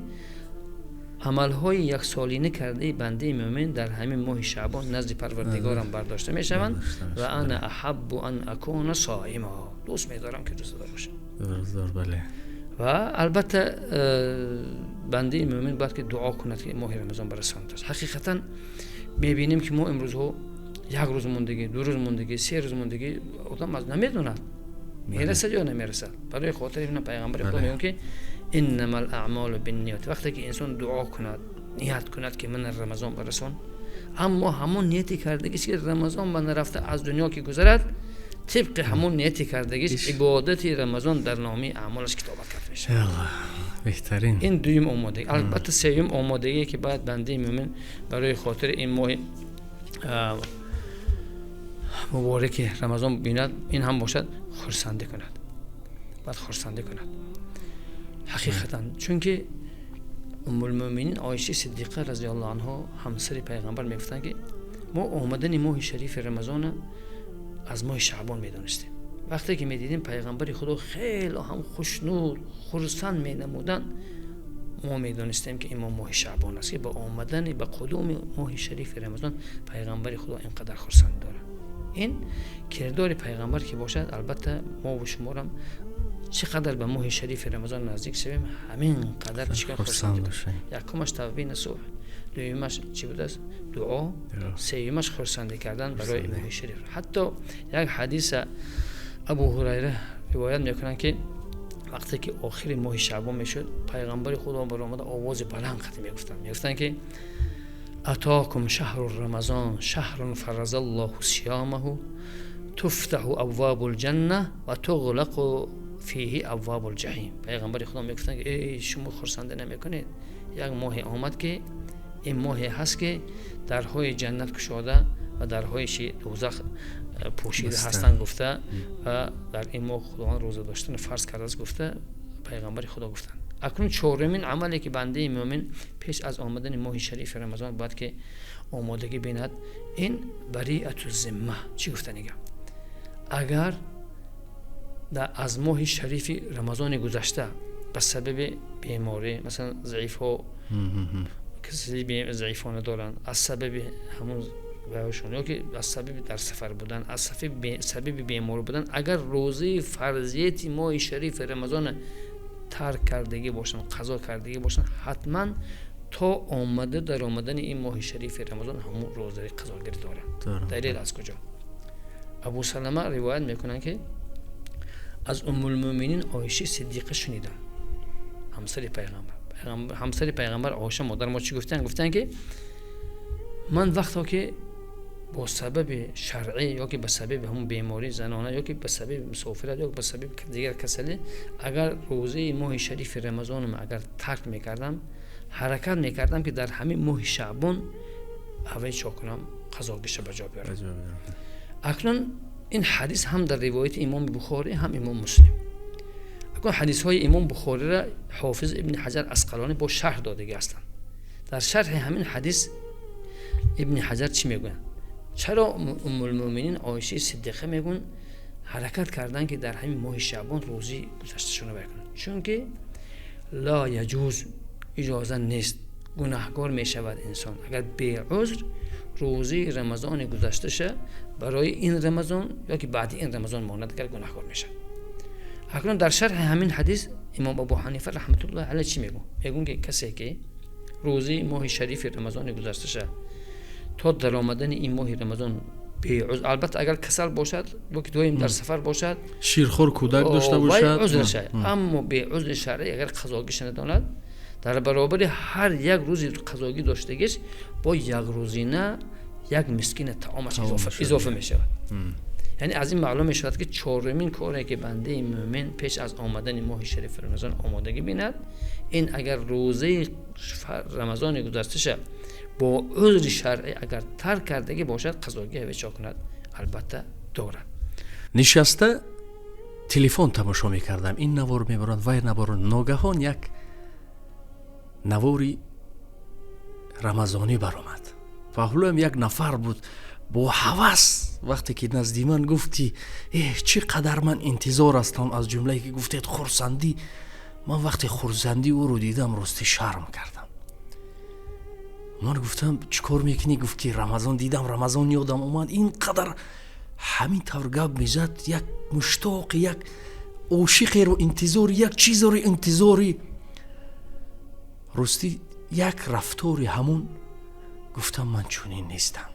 амалҳои яксолина кардаи бандаи мӯмин дар ҳамин моҳи Шаъбон назди Парвардигорам бардошта мешаванд. Ва ана аҳаббу ан акуна соима, дӯст медорам, ки рӯзадор бошам. Ва албатта бандаи мӯмин бояд ки дуо кунад, ки моҳи Рамазон барасонад. Ҳақиқатан мебинем, ки мо имрӯзҳо як рӯз мондагӣ, 2 рӯз мондагӣ, 3 рӯз мондагӣ, одам аз намедонад, мерасад ё намерасад. Барои хотири ин пайғамбари Худо мегӯяд, ки иннамал аъмолу бинният. Вақте ки инсон дуо кунад, ният кунад, ки ман Рамазон барасон, аммо ҳамон нияти кардагиш, ки Рамазон ба нарафта аз дунё ки гузарад, тибқи ҳамон нияти кардагиш ибодати Рамазон дар номаи аъмолаш китобат карда мешавад. Беҳтарин. Ин дуюм омодагӣ. Албатта, сеюм омодагие, ки бояд бандаи мӯмин барои хотири ин моҳи мубораки Рамазон бинад, ин ҳам бошад хурсандӣ кунад, бояд хурсандӣ кунад ҳақиқатан. Чунки Уммулмӯминин Оиша Сиддиқа разияллоҳу анҳо, ҳамсари пайғамбар, мегуфтанд, ки мо омадани моҳи шарифи Рамазона аз моҳи Шаъбон медонистем. Вақте ки медидем, пайғамбари Худо хело ҳам хушнуд, хурсанд менамуданд, мо медонистем, ки ин моҳи Шаъбон аст, ки ба омадани, ба қудуми моҳи шарифи Рамазон пайғамбари Худо ин қадар хурсанд дорад. Ин кирдори пайғамбар ки бошад, албатта мо шуморам чӣ қадар ба моҳи шарифи Рамазон наздик шавем, ҳамин қадар чикор хурсанд. Якумаш тавбаи насӯҳ, дуюмаш чӣ будааст? Дуо, сеюмаш хурсандӣ кардан барои моҳи шариф. Ҳатто як ҳадиса Абу Ҳурайра ривоят мекунанд, ки вақте ки охири моҳи Шаъбон мешуд, пайғамбари Худо баромада овози баланд қатӣ мегуфтанд, ки атокум шаҳру Рамазон, шаҳрун фаразаллоҳу сиямаҳу, туфтаҳу абвабул ҷанна ва туғлақу фиҳи абвабул ҷаҳим. Пайғамбари Худо мегуфтанд, ки эй, шумо хурсандӣ намекунед? Як моҳе омад, ки ин моҳе ҳаст, ки дарҳои ҷаннат кушода ва дарҳои дӯзах пӯшида ҳастанд, гуфта, ва дар ин моҳ Худованд рӯза доштан фарз кардааст, гуфта пайғамбари Худо гуфтанд. Акнун чорумин амале, ки бандаи мӯмин пеш аз омадани моҳи шарифи Рамазон бояд ки омодагӣ бинад, ин бариату зимма. Чӣ гуфтани гап? Агар аз моҳи шарифи Рамазони гузашта ба сабаби беморӣ, масалан, заифҳо касали заифона доранд, аз сабаби ҳамун вайшон ё ки аз сабаби дар сафар будан, аз сабаби бемор будан, агар рӯзаи фарзияти моҳи шарифи Рамазона тарк кардагӣ бошанд, қазо кардагӣ бошанд, ҳатман то омада дар омадани ин моҳи шарифи Рамазон ҳамун рӯзаи қазогирӣ доранд. Далел аз куҷо? Абу Салама ривоят мекунанд, ки аз Уммулмӯминин Оиша Сиддиқа шунидам, ҳамсари пайғамбар. Ҳамсари пайғамбар Оиша модар мо чӣ гуфтанд? Гуфтанд, ки ман вақто ки бо сабаби шаръӣ ё ки ба сабаби ҳамун бемории занона, ё ки ба сабаби мусофират, ё ба сабаби дигар касалӣ, агар рӯзаи моҳи шарифи Рамазонам агар тарк мекардам, ҳаракат мекардам, ки дар ҳамин моҳи Шаъбон аввал чо кунам? Қазогиша ба ҷо биёрам. Акнун ин ҳадис ҳам дар ривояти имоми Бухорӣ, ҳам имом Муслим. Акнун ҳадисҳои имом Бухориро ҳофиз Ибни Ҳаҷар Асқалонӣ бо шарҳ додагӣ ҳастанд. Дар шарҳи ҳамин ҳадис Ибни Ҳаҷар чӣ мегӯянд? Чаро Уммулмӯминин Оишаи Сиддиқа мегӯянд, ҳаракат карданд, ки дар ҳамин моҳи Шаъбон рӯзии гузашташонро бикунанд? Чунки ла яҷуз, иҷоза нест, гунаҳгор мешавад инсон, агар беузр рӯзии Рамазони гузашташа барои ин Рамазон ё ки баъди ин Рамазон монад, агар гунаҳгор мешавад. Акнун дар шарҳи ҳамин ҳадис имом Абу Ҳанифа раҳматуллоҳи алайҳ чӣ мегӯ? Мегӯн, ки касе ки рӯзии моҳи шарифи Рамазони гузашташа то даромадани ин моҳи Рамазон беузр, албатта, агар касал бошад ё ки доим дар сафар бошад, ширхӯр кӯдак дошта бошад, узрша, аммо беузри шаръӣ агар қазогиша надонад, дар баробари ҳар як рӯзи қазогӣ доштагиш бо як рӯзина як мискина таомаш изофа мешавад. Яъне аз ин маълум мешавад, ки чорумин коре, ки бандаи мӯмин пеш аз омадани моҳи шарифи Рамазон омодагӣ бинад, ин агар рӯзаи Рамазони гузашташа бо узри шаръӣ агар тарк кардагӣ бошад, қазогӣ ҳаве чо кунад, албатта дорад. Нишаста телефон тамошо мекардам, ин навор мебаранд, вай навор, ногаҳон як навори рамазонӣ баромад. Паҳлӯям як нафар буд бо ҳавас. Вақте ки назди ман гуфт, ки эҳ, чӣ қадар ман интизор ҳастам, аз ҷумлае ки гуфтед, хурсандӣ. Ман вақте хурсандии ӯро дидам, рости шарм кардам. Ман гуфтам: «Чӣ кор мекунӣ?» Гуфт, ки Рамазон дидам, Рамазон ёдам омад. Ин қадар ҳамин тавр гап мезад, як муштоқи, як ошиқеро интизори, як чизеро интизори. Ростӣ, як рафтори ҳамун, гуфтам: «Ман чунин нестам».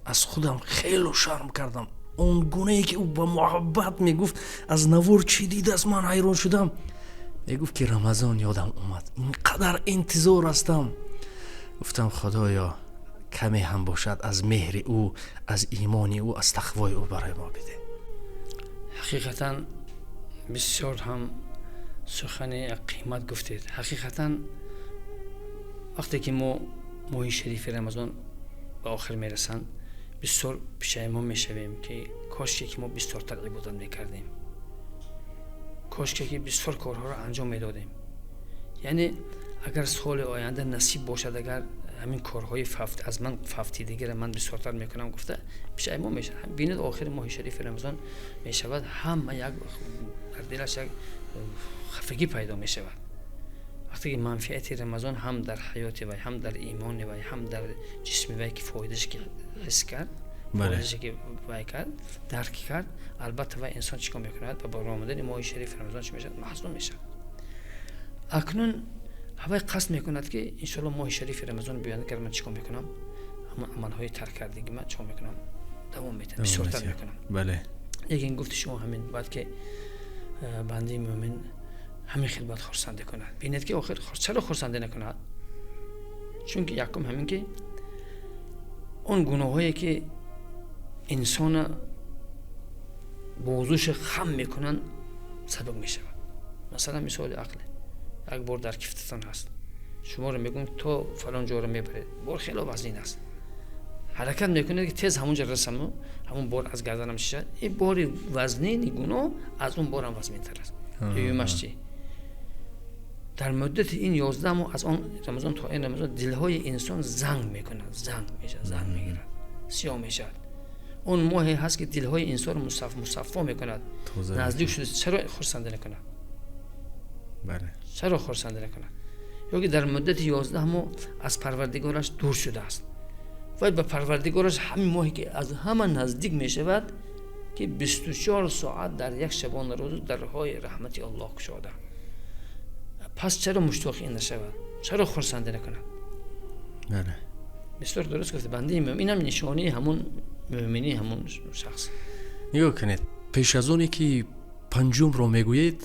Аз худам хело шарм кардам. Он гунае ки ӯ ба муҳаббат мегуфт, аз навор чӣ дидааст, ман ҳайрон шудам. Мегуфт, ки Рамазон ёдам омад, ин қадар интизор ҳастам. Гуфтам: «Худоё, каме ҳам бошад аз меҳри ӯ, аз имони ӯ, аз тақвои ӯ барои мо биде». Ҳақиқатан, бисёр ҳам сухани қимат гуфтед. Ҳақиқатан, вақте ки мо моҳи шарифи Рамазон ба охир мерасанд, бисёр пушаймон мешавем, ки кошке ки мо бисёртар ибодат мекардем, кошке ки бисёр корҳоро анҷом медодем. Яъне агар соли оянда насиб бошад, агар ҳамин корҳои аз ман фавтидагиро ман бисёртар мекунам, гуфта пушаймон мешавад. Бинед, охири моҳи шарифи Рамазон мешавад, ҳама як дар дилаш як хафагӣ пайдо мешавад. Вақте ки манфиати Рамазон ҳам дар ҳаёти вай, ҳам дар имони вай, ҳам дар ҷисми вай ки фоидаше ки ҳис кард, фоидаше ки вай кард, дарк кард, албатта вай инсон чӣ кор мекунад? Ба баромадани моҳи шарифи Рамазон чӣ мешавад? Маҳзун мешавад. Акнун ҳавай қасд мекунад, ки иншоалло моҳи шарифи Рамазон биёяд, агар ман чӣ кор мекунам, ҳамон амалҳои тарк кардагӣ ман чӣ кор мекунам, давом медиҳам, бисёртар мекунам. Лекин гуфти шумо ҳамин бояд, ки бандаи мӯмин ҳамин хел бояд хурсандӣ кунад. Бинед, ки охир чаро хурсандӣ накунад? Чунки якум ҳамин, ки он гуноҳое, ки инсона бозуша хам мекунанд, сабук мешавад. Масалан, мисоли ақле: як бор дар кифтатон ҳаст, шуморо мегӯем, то фалон ҷоро мебаред. Бор хело вазнин аст, ҳаракат мекунед, ки тез ҳамон ҷо расаму ҳамон бор аз гарданам шишад. Ин бори вазнини гуноҳ аз он борам вазнинтар аст. Дуюмаш чӣ? Дар муддати ин 11 моҳ, аз он Рамазон то ин Рамазон, дилҳои инсон занг мекунад, занг мешавад, занг мегирад, сиёҳ мешавад. Он моҳе ҳаст, ки дилҳои инсонро мусаффо мекунад. Наздик шуда, чаро хурсандӣ накунад? Чаро хурсандӣ накунад? Ё ки дар муддати 11 моҳ аз Парвардигораш дур шудааст, вай ба Парвардигораш ҳамин моҳе, ки аз ҳама наздик мешавад, ки 24 соат дар як шабона рӯз дарҳои раҳмати Аллоҳ кушода. Пас чаро муштоқи ин нашавад? Чаро хурсандӣ накунад? Бисёр дуруст гуфт бандаи мӯмин. Инам нишонаи ҳамун мӯминӣ, ҳамун шахс. Нигоҳ кунед, пеш аз оне ки панҷумро мегӯед,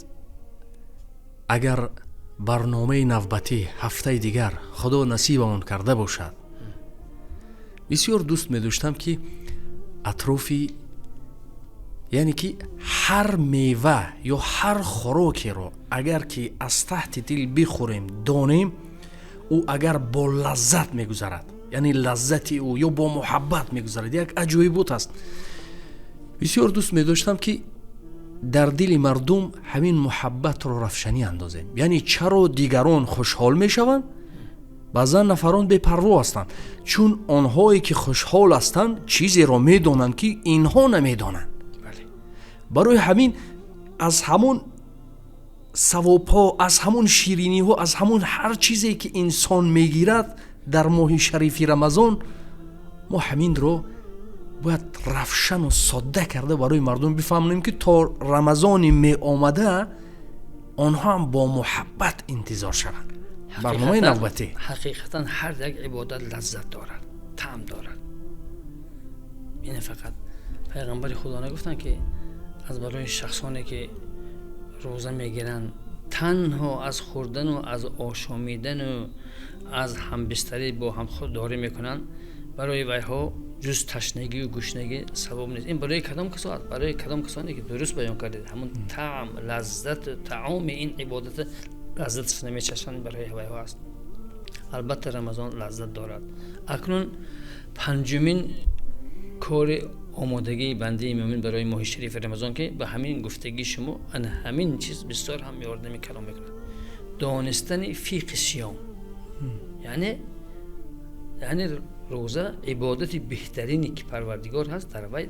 агар барномаи навбатӣ ҳафтаи дигар Худо насибамон карда бошад, бисёр дӯст медоштам, ки атрофи, яъне ки ҳар мева ё ҳар хӯрокеро агар ки аз таҳти дил бихӯрем, донем, ӯ агар бо лаззат мегузарад, яъне лаззати ӯ ё бо муҳаббат мегузарад, як аҷоибот аст. Бисёр дӯст медоштам, ки дар дили мардум ҳамин муҳаббатро равшанӣ андозем. Яъне чаро дигарон хушҳол мешаванд, баъзан нафарон бепарво ҳастанд? Чун онҳое ки хушҳол ҳастанд, чизеро медонанд, ки инҳо намедонанд. Барои ҳамин аз ҳамон савобҳо, аз ҳамон шириниҳо, аз ҳамон ҳар чизе ки инсон мегирад дар моҳи шарифи Рамазон, мо ҳаминро бояд равшану содда карда барои мардум бифаҳмонем, ки то рамазони меомада онҳо ҳам бо муҳаббат интизор шаванд барномаи навбатӣ. Ҳақиқатан, ҳар як ибодат лаззат дорад, таъм дорад. Ина фақат пайғамбари Худо нагуфтанд, ки аз барои шахсоне, ки рӯза мегиранд, танҳо аз хӯрдану аз ошомидану аз ҳамбистарӣ бо ҳам худдорӣ мекунанд. Барои вайҳо ҷуз ташнагию гушнагӣ савоб нест. Ин барои кадом касо аст? Барои кадом касоне ки дуруст баён кардед, ҳамун таъм, лаззату таоми ин ибодата лаззаташ намечашанд, барои вайҳо аст. Албатта, Рамазон лаззат дорад. Акнун панҷумин кори омодагии бандаи мӯмин барои моҳи шарифи Рамазон, ки ба ҳамин гуфтагии шумо ана ҳамин чиз бисёр ҳам ёрдами калом мекунад, донистани фиқҳи сиём. Яъне рӯза ибодати беҳтарине ки Парвардигор ҳаст, дар вай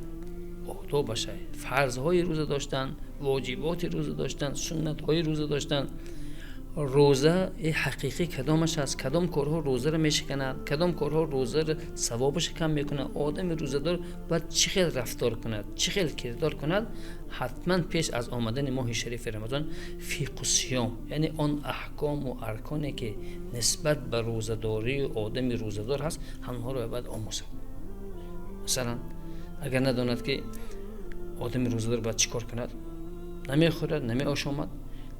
одобаша, фарзҳои рӯза доштан, воҷиботи рӯза доштан, суннатҳои рӯза доштан, рӯза ҳақиқӣ кадомаш аст, кадом корҳо рӯзаро мешиканад, кадом корҳо рӯзаро савобаша кам мекунад, одами рӯзадор бояд чӣ хел рафтор кунад, чӣ хел кирдор кунад. Ҳатман пеш аз омадани моҳи шарифи Рамазон фиқҳу сиём, яъне он аҳкому арконе ки нисбат ба рӯзадорию одами рӯзадор ҳаст, ҳамонҳоро бояд омӯзад. Масалан, агар надонад, ки одами рӯзадор бояд чӣ кор кунад, намехӯрад, намеошомад,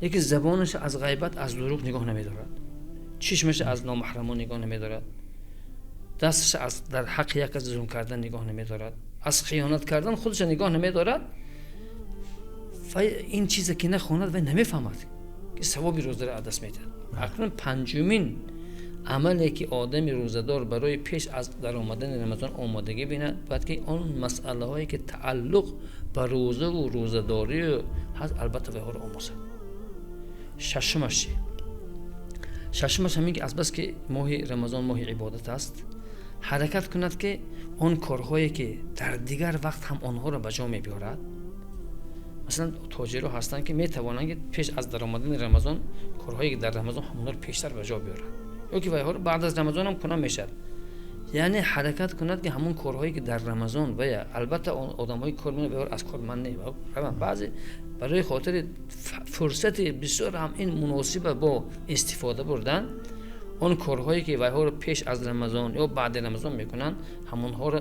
лекин забонаш аз ғайбат, аз дурӯғ нигоҳ намедорад, чишмаш аз номаҳрамон нигоҳ намедорад, дасташ аз дар ҳаққи як кас зулм кардан нигоҳ намедорад, аз хиёнат кардан худша нигоҳ намедорад, вай ин чизе ки нахонад, вай намефаҳмад, ки савоби рӯзаро аз даст медиҳад. Акнун панҷумин амале ки одами рӯзадор барои пеш аз даромадани Рамазон омодагӣ бинад, бояд ки он масъалаҳое ки тааллуқ ба рӯзаву рӯзадорию ҳаст, албатта, вайҳоро омӯзад. Шашумаш чи? Шашумаш ҳамин ки азбаски моҳи Рамазон моҳи ибодат аст, ҳаракат кунад, ки он корҳое ки дар дигар вақт ҳам онҳоро ба ҷо мебиёрад. Масалан, тоҷиро ҳастанд, ки метавонанд, ки пеш аз даромадани Рамазон корҳое ки дар Рамазон ҳамонҳоро пештар ба ҷо биёранд ё ки вайҳоро баъд аз Рамазон ҳам кунан мешавад. Яъне ҳаракат кунад, ки ҳамон корҳое ки дар Рамазон вая, албатта, одамҳои кор аз кор ман не, баъзе барои хотири фурсати бисёр ҳам ин муносиба бо истифода бурдан, он корҳое ки вайҳоро пеш аз Рамазон ё баъди Рамазон мекунанд, ҳамонҳоро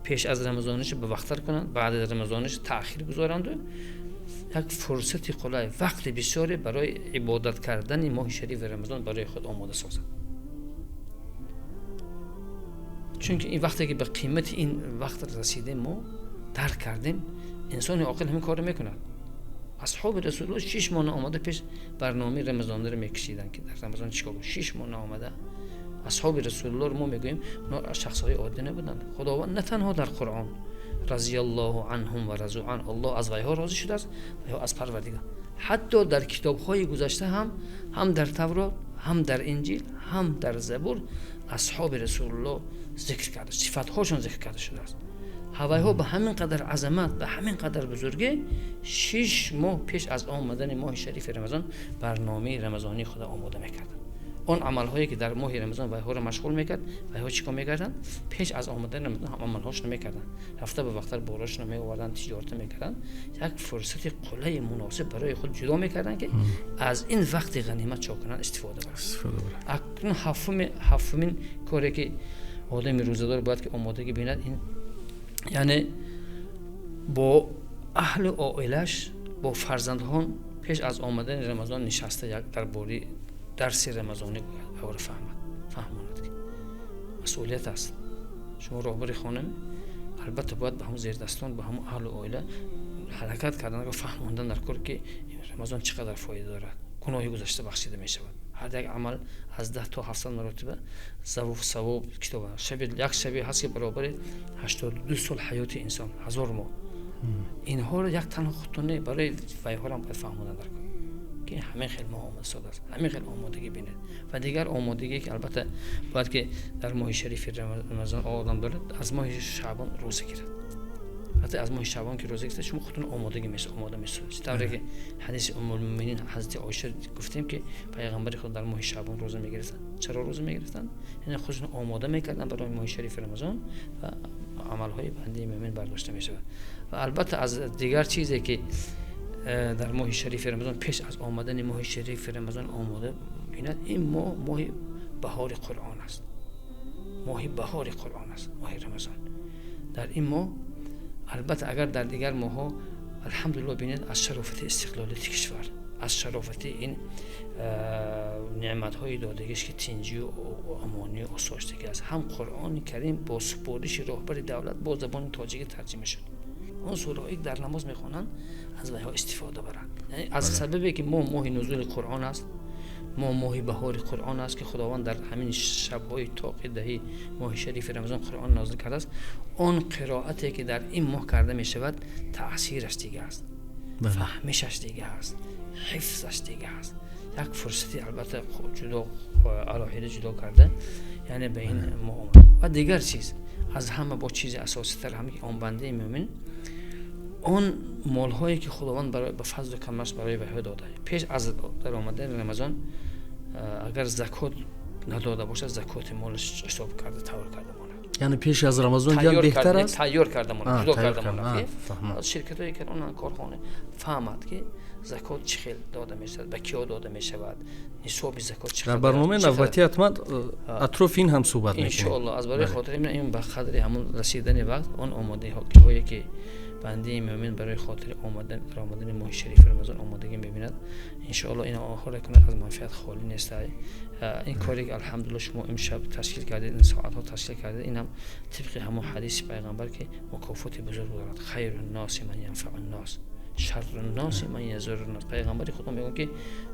пеш аз Рамазониш ба вақттар кунанд, баъди Рамазониш таъхир гузоранду як фурсати қулай, вақти бисёре барои ибодат кардани моҳи шарифи Рамазон барои худ омода созад. Чунки ин вақте ки ба қимати ин вақт расидем, мо дарк кардем, инсони оқил ҳамин корро мекунад. Асҳоби Расулулло 6 моҳ наомада пеш барномаи рамазонро мекашиданд, ки дар Рамазон чӣ кор. 6 моҳ наомада асҳоби Расулуллоро мо мегӯем, онҳо шахсҳои оддӣ набуданд. Худованд на танҳо дар Қуръон разияллоҳу анҳум ва разу ан, Аллоҳ аз вайҳо розӣ шудааст, вайҳо аз Парвардигор, ҳатто дар китобҳои гузашта ҳам дар Таврот, ҳам дар Инҷил, ҳам дар Забур асҳоби Расулулло зикр карда, сифатҳошон зикр карда шудааст. Ҳавайҳо ба ҳамин қадар азамат, ба ҳамин қадар бузургӣ 6 моҳ пеш аз омадани моҳи шарифи Рамазон барномаи рамазонии худа омода мекарданд. Он амалҳое ки дар моҳи Рамазон вайҳоро машғул мекард, вайҳо чӣ кор мекарданд? Пеш аз омадани Рамазон ҳам амалҳошро мекарданд, рафта ба вақттар борашро меоварданд, тиҷората мекарданд, як фурсати қулайи муносиб барои худ ҷудо мекарданд, ки аз ин вақти ғанимат чо кунанд? Истифода баранд. Акнун ҳафтумин коре ки одами рӯзадор бояд ки омодагӣ бинад, ин яъне бо аҳлу оилаш, бо фарзандҳон пеш аз омадани Рамазон нишаста як дар бораи дарси рамазонӣ гӯяд, авро фаҳмад, фаҳмонад, ки масъулият аст. Шумо роҳбари хона, албатта, бояд ба ҳамун зердастон, ба ҳамун аҳлу оила ҳаракат кардан, фаҳмондан дар кор, ки Рамазон чӣ қадар фоида дорад, гуноҳи гузашта бахшида мешавад, ҳар як амал аз 10 то 700 маротиба савоб китоб, шаби як шаби ҳаст, ки баробари 82 сол ҳаёти инсон, 1000 моҳ. Инҳоро як танҳо худтон не, барои вайҳоро бояд фаҳмондан дар кор, ки ҳамин хел моҳ омадасод аст, ҳамин хел омодагӣ бинед. Ва дигар омодагие ки албатта бояд ки дар моҳи шарифи Рамазон одам дорад, аз моҳи шаъбон рӯза гирад. Ҳатто аз моҳи шаъбон ки рӯза гирифта, шумо худтон омодагӣ омода месозед. Тавре ки ҳадиси Уммулмӯминин ҳазрати Оиша гуфтем, ки пайғамбари худ дар моҳи шаъбон рӯза мегирифтанд. Чаро рӯза мегирифтанд? Яъне худшон омода мекарданд барои моҳи шарифи Рамазон ва амалҳои бандаи мӯмин бардошта мешавад. Ва албатта, аз дигар чизе ки дар моҳи шарифи Рамазон, пеш аз омадани моҳи шарифи Рамазон омода бинад, ин моҳ моҳи баҳори Қуръон аст, моҳи баҳори Қуръон аст моҳи Рамазон. Дар ин моҳ, албатта, агар дар дигар моҳҳо, алҳамдулилло, бинед, аз шарофати истиқлолияти кишвар, Аз шарофати ин неъматҳои додагиш, ки тинҷию омонию осоиштагӣ аст. Ҳам Қуръони Карим бо супориши роҳбари давлат бо забони тоҷикӣ тарҷима шуд. Он сураҳое, ки дар намоз мехонанд, аз вайҳо истифода баранд. Яъне, аз сабабе ки мо моҳи нузули Қуръон аст, мо моҳи баҳори Қуръон аст, ки Худованд дар ҳамин шабҳои тоқи даҳи моҳи шарифи Рамазон Қуръон нозил кардааст. Он қироате, ки дар ин моҳ карда мешавад, таъсираш дига аст, фаҳмишаш дига аст, ҳифзаш дига аст. Як фурсати, албатта, ҷудо, алоҳида ҷудо карда, яъне ба ин моҳ омад. Ва дигар чиз, аз ҳама бо чизи асоситар ҳам, он бандаи мӯмин он молҳое, ки Худованд ба фазлу карамаш барои вайҳо дода, пеш аз даромадани Рамазон агар закот надода бошад, закоти молаш ҳисоб карда, тайёр карда монад. Яъне пеш аз Рамазон диҳам беҳтар аст. Тайёр карда монад, ҷудо карда монад. Ширкатҳое ки он корхона фаҳмад, ки закот чӣ хел дода мешавад, ба киё дода мешавад, нисоби закот чӣ. Дар барномаи навбатӣ ҳатман атрофи ин ҳам суҳбат мекунем. Иншоалло. Аз барои хотири ин, ба қадри ҳамон расидани вақт, он омодагиҳое, ки бандаи мӯмин барои хотири омадан омадани моҳи шарифи Рамазон омодагӣ мебинад, иншоалло ин охире кунад, аз манфиат холӣ нест. Ин коре, ки, алҳамдулилла, шумо имшаб ташкил кардед, ин соатҳо ташкил кардед, инам тибқи ҳамон ҳадиси пайғамбар, ки мукофоти бузург дорад: خير الناس من ينفع الناس، شر الناس من يضر الناس. Пайғамбари Худо мегӯяд, ки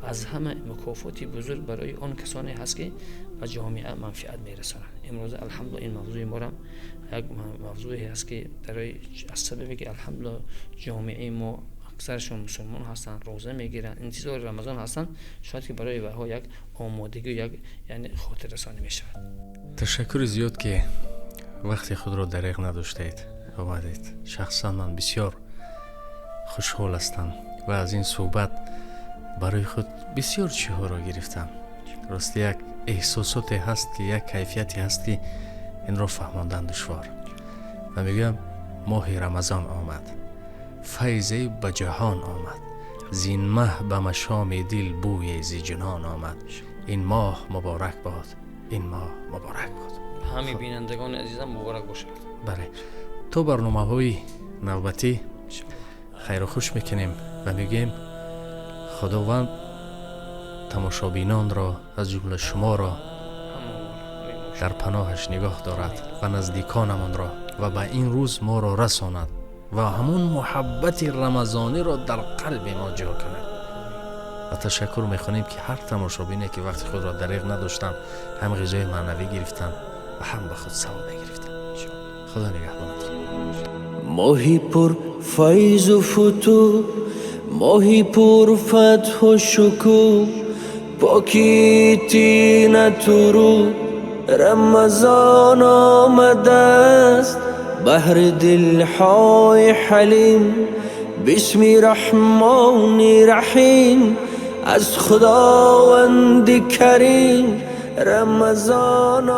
аз ҳама мукофоти бузург барои он касоне ҳаст, ки ба ҷомеа манфиат мерасонанд. Имрӯза, алҳамдулилла, ин мавзӯи морам як мавзӯе ҳаст, ки барои аз сабабе ки, алҳамдулилла, ҷомеаи мо аксарашон мусулмон ҳастанд, рӯза мегиранд, интизори Рамазон ҳастанд, шояд ки барои вайҳо як омодагӣ, як, яъне, хотиррасонӣ мешавад. Ташаккури зиёд, ки вақти худро дареғ надоштаед, омадед. Шахсан ман бисёр хушҳол ҳастам ва аз ин суҳбат барои худ бисёр чиҳоро гирифтам. Рости, як эҳсосоте ҳаст, ки як кайфияте ҳаст, ки инро фаҳмондан душвор. Ва мегӯям: моҳи Рамазон омад, файзе ба ҷаҳон омад, зин маҳ ба машоми дил бӯе зи ҷинон омад. Ин моҳ муборак бод, ин моҳ муборак бод. Ҳамаи бинандагони азизам муборак бошад. Бале, то барномаҳои навбатӣ хайру хуш мекунем ва мегӯем: Худованд тамошобинонро, аз ҷумла шуморо, дар паноҳаш нигоҳ дорад ва наздиконамонро, ва ба ин рӯз моро расонад ва ҳамун муҳаббати рамазониро дар қалби мо ҷо кунад. Ва ташаккур мехонем, ки ҳар тамошобине, ки вақти худро дареғ надоштанд, ҳам ғизои маънавӣ гирифтанд ва ҳам ба худ савобе гирифтанд. Худо нигаҳбонатон. Моҳи пур файзу футӯҳ, моҳи пур фатҳу шукӯҳ, покии тинату рӯҳ, Рамазон омадааст баҳри дилҳои ҳалим. Бисми Раҳмони Раҳим, аз Худованди Карим, Рамазон.